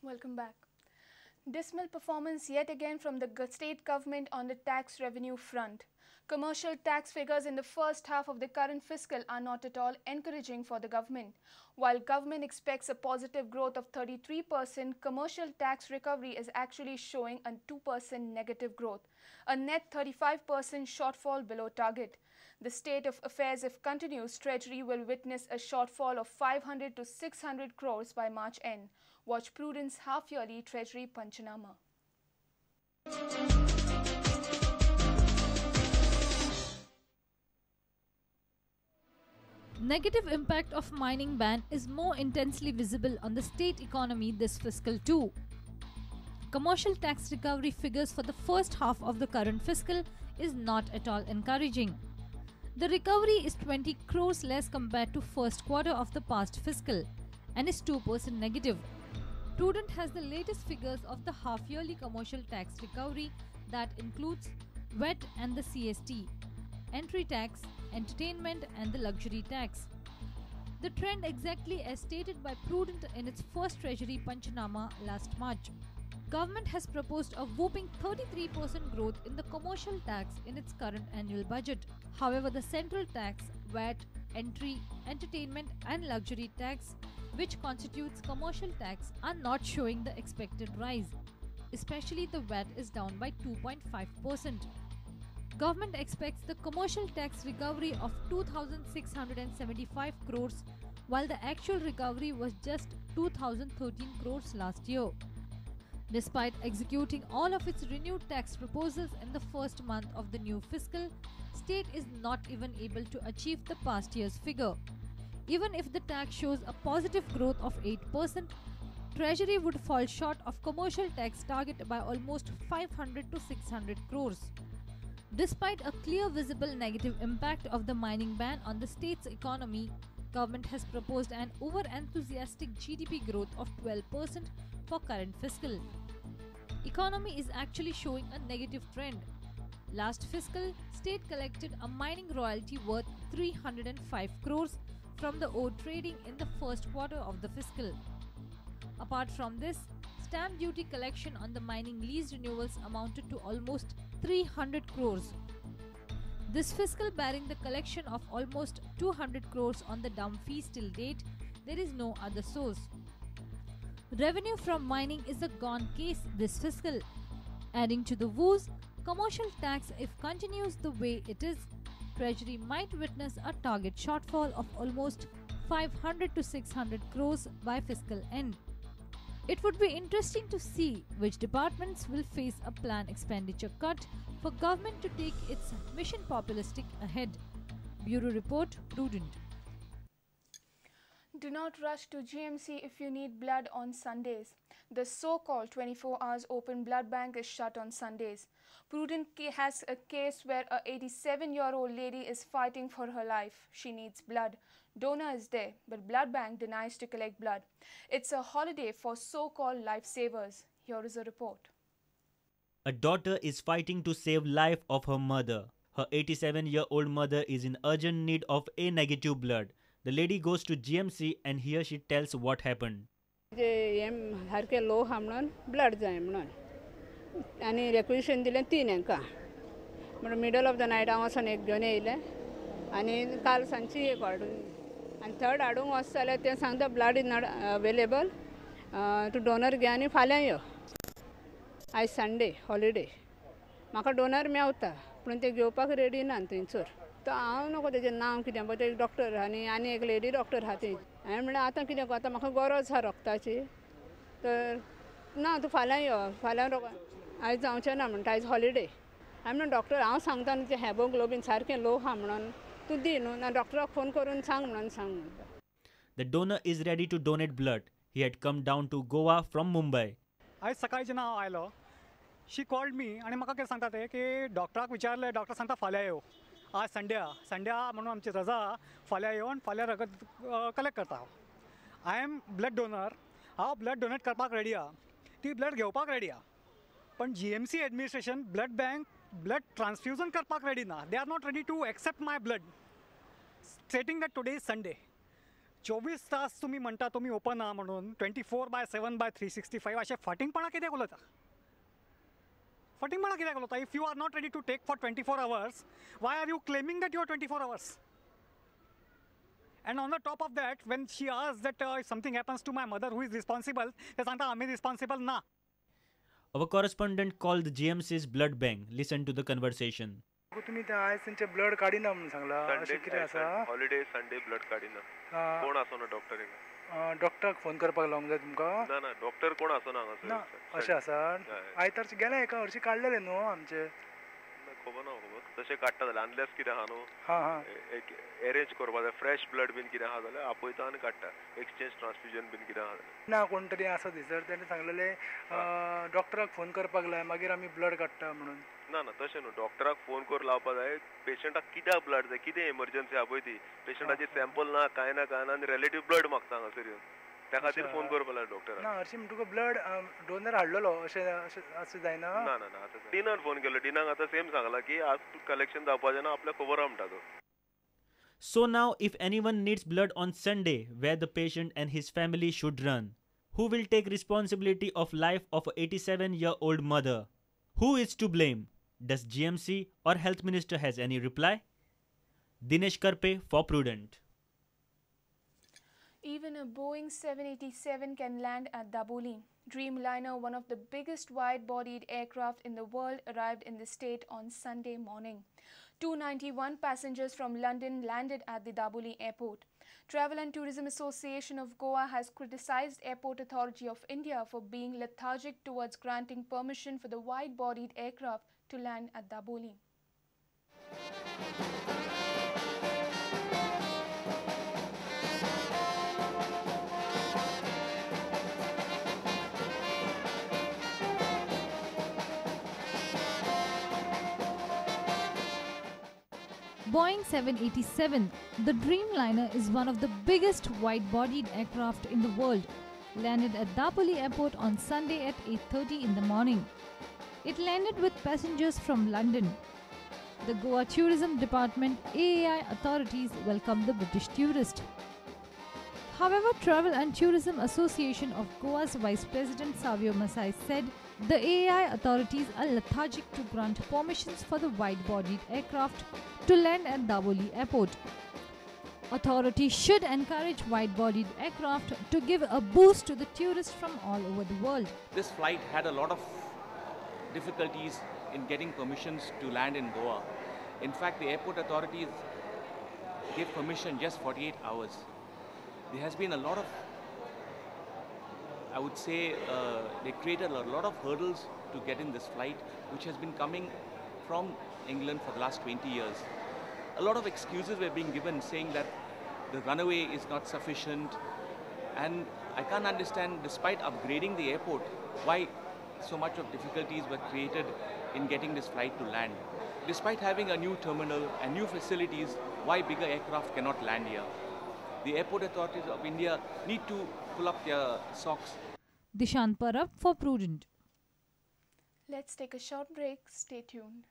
Welcome back. Dismal performance yet again from the state government on the tax revenue front. Commercial tax figures in the first half of the current fiscal are not at all encouraging for the government. While government expects a positive growth of 33%, commercial tax recovery is actually showing a 2% negative growth, a net 35% shortfall below target. The state of affairs, if continues, Treasury will witness a shortfall of 500 to 600 crores by March end. Watch Prudent's half-yearly Treasury Panchanama. Negative impact of mining ban is more intensely visible on the state economy this fiscal too. Commercial tax recovery figures for the first half of the current fiscal is not at all encouraging. The recovery is 20 crores less compared to first quarter of the past fiscal and is 2% negative. Prudent has the latest figures of the half-yearly commercial tax recovery that includes VAT and the CST, entry tax, entertainment and the luxury tax. The trend exactly as stated by Prudent in its first Treasury Panchanama last March. Government has proposed a whopping 33% growth in the commercial tax in its current annual budget. However, the central tax, VAT, entry, entertainment and luxury tax, which constitutes commercial tax, are not showing the expected rise. Especially the VAT is down by 2.5%. Government expects the commercial tax recovery of 2,675 crores, while the actual recovery was just 2,013 crores last year. Despite executing all of its renewed tax proposals in the first month of the new fiscal, state is not even able to achieve the past year's figure. Even if the tax shows a positive growth of 8%, Treasury would fall short of commercial tax target by almost 500 to 600 crores. Despite a clear visible negative impact of the mining ban on the state's economy, government has proposed an over-enthusiastic GDP growth of 12% for current fiscal. Economy is actually showing a negative trend. Last fiscal, state collected a mining royalty worth 305 crores from the ore trading in the first quarter of the fiscal. Apart from this, stamp duty collection on the mining lease renewals amounted to almost 300 crores. This fiscal bearing the collection of almost 200 crores on the dump fees till date, there is no other source. Revenue from mining is a gone case this fiscal. Adding to the woes, commercial tax, if continues the way it is, Treasury might witness a target shortfall of almost 500 to 600 crores by fiscal end. It would be interesting to see which departments will face a planned expenditure cut for government to take its mission populistic ahead. Bureau Report, Prudent. Do not rush to GMC if you need blood on Sundays. The so-called 24 hours open blood bank is shut on Sundays. Prudent has a case where a 87-year-old lady is fighting for her life. She needs blood. Donor is there, but blood bank denies to collect blood. It's a holiday for so-called lifesavers. Here is a report. A daughter is fighting to save life of her mother. Her 87-year-old mother is in urgent need of A negative blood. The lady goes to GMC and here she tells what happened. सारकें लो आहा म्हणून blood जाय म्हणून आनी रेक्विशन दिलें 3 हांकां म्हणून middle of the night हांव वचोन एक घेवन येयलें आनी काल सांजची एक हाडून आनी थर्ड हाडूंक वच जाल्यार तें सांगता ब्लड is not available, तूं डोनर घे आनी फाल्यां यो, आयज संडे हॉलिडे. म्हाका डोनर मेवता पूण ते घेवपाक रेडी ना थंयसर. तो हांव नको तेजें नांव कितें पळय एक डॉक्टर आनी आनी एक लेडी डॉक्टर आहा ती. हांवें म्हणलें आतां कितें आतां म्हाका गरज आहा रगताची, तर ना तूं फाल्यां यो, फाल्यां आयज जावचें ना म्हणटा, आयज हॉलिडे. हांवें म्हणलें डॉक्टर हांव सांगता न्हू तें हेमोग्लोबीन सारकें लो आहा म्हणून तूं दी न्हू, ना डॉक्टराक फोन करून सांग म्हणून सांग म्हणटा. The donor is ready to donate blood. He had come down to Goa from Mumbai. आयज सकाळी जेन्ना हांव आयलो, शी कॉल्ड मी आनी म्हाका कितें सांगता ते की डॉक्टराक विचारलें, डॉक्टर सांगता फाल्यां यो, आज संडे आहा, संडे आहा म्हणून आमची रजा आहा, फाल्यां येवन फाल्यां रगत कलेक्ट करता हांव. I am blood donor, हांव ब्लड डोनेट करपाक रेडी आहा, ती ब्लड घेवपाक रेडी आहा, पण GMC administration blood bank blood transfusion करपाक रेडी ना. They are not ready to accept my blood, stating that today is Sunday. 24 तास तुमी म्हणटा तुमी ओपन आहा म्हणून 24/7 by 365 अशें फटिंगपणां कित्याक उलयता? फटिंगपणां कित्याक उलयता? If you are not ready to take for 24 hours, why are you claiming that you are 24 hours? And on the top of that, when she asks that if something happens to my mother, who is responsible? ते सांगता आमी responsible ना. Our correspondent called the GMC's blood bank. Listen to the conversation. तुम्ही ते आयज तेंचे blood काडिना म्हणून सांगला, अशें कितें आसा? हॉलिडे संडे ब्लड काडिना. कोण आसना डॉक्टर? डॉक्टराक फोन करपाक लावंक जाय तुमकां? ना ना, डॉक्टर कोण आसना हांगासर. ना अशें आसा. आयतारचे गेले एका हरशीं काडलेले न्हू आमचे. खबर ना, खबर तशें काडटा जाल्यार अनलेस कितें आहा न्हू, एक एरेंज करपा जाय फ्रेश ब्लड बीन कितें आहा जाल्यार आपयता आनी काडटा. एक्सचेंज ट्रान्सफ्युजन बीन कितें आहा जाल्यार ना. कोण तरी आसा थंयसर, तेणें सांगलेलें डॉक्टराक फोन करपाक लाय मागीर आमी ब्लड काडटा म्हणून. ना ना, तशें न्हू, डॉक्टराक फोन करून लावपा जाय. पेशंटाक कित्याक ब्लड जाय, कितें एमर्जन्सी आहा पळय ती. पेशंटाची सॅम्पल ना, कांय ना कांय ना, आनी रिलेटीव ब्लड मागता हांगासर येवन. त्या खातीर फोन करपा लाय डॉक्टराक. ना हरशीं तुका ब्लड डोनर हाडलेलो अशें अशें अशें जायना? ना ना ना, आतां डिनान फोन केलो. डिनाक आतां सेम सांगला की आज कलेक्शन जावपाचें ना, आपल्याक खबर आहा म्हणटा तो. So now if anyone needs blood on Sunday, where the patient and his family should run? Who will take responsibility of life of a 87-year-old mother? Who is to blame? Does GMC or Health Minister has any reply? Dinesh Karpe for Prudent. Even a Boeing 787 can land at Dabolim. Dreamliner, one of the biggest wide-bodied aircraft in the world, arrived in the state on Sunday morning. 291 passengers from London landed at the Dabolim airport. Travel and Tourism Association of Goa has criticized Airport Authority of India for being lethargic towards granting permission for the wide-bodied aircraft to land at Dabolim. Boeing 787, the Dreamliner, is one of the biggest wide-bodied aircraft in the world, landed at Dabolim Airport on Sunday at 8:30 in the morning. It landed with passengers from London. The Goa Tourism Department AAI authorities welcomed the British tourist. However, Travel and Tourism Association of Goa's Vice President Savio Masai said the AAI authorities are lethargic to grant permissions for the wide-bodied aircraft to land at Dabolim Airport. Authorities should encourage wide-bodied aircraft to give a boost to the tourists from all over the world. This flight had a lot of difficulties in getting permissions to land in Goa. In fact, the airport authorities gave permission just 48 hours. There has been a lot of, I would say, they created a lot of hurdles to get in this flight, which has been coming from England for the last 20 years. A lot of excuses were being given, saying that the runway is not sufficient, and I can't understand, despite upgrading the airport, why so much of difficulties were created in getting this flight to land. Despite having a new terminal and new facilities, why bigger aircraft cannot land here? The airport authorities of India need to pull up their socks. Dishant Parab for Prudent. Let's take a short break. Stay tuned.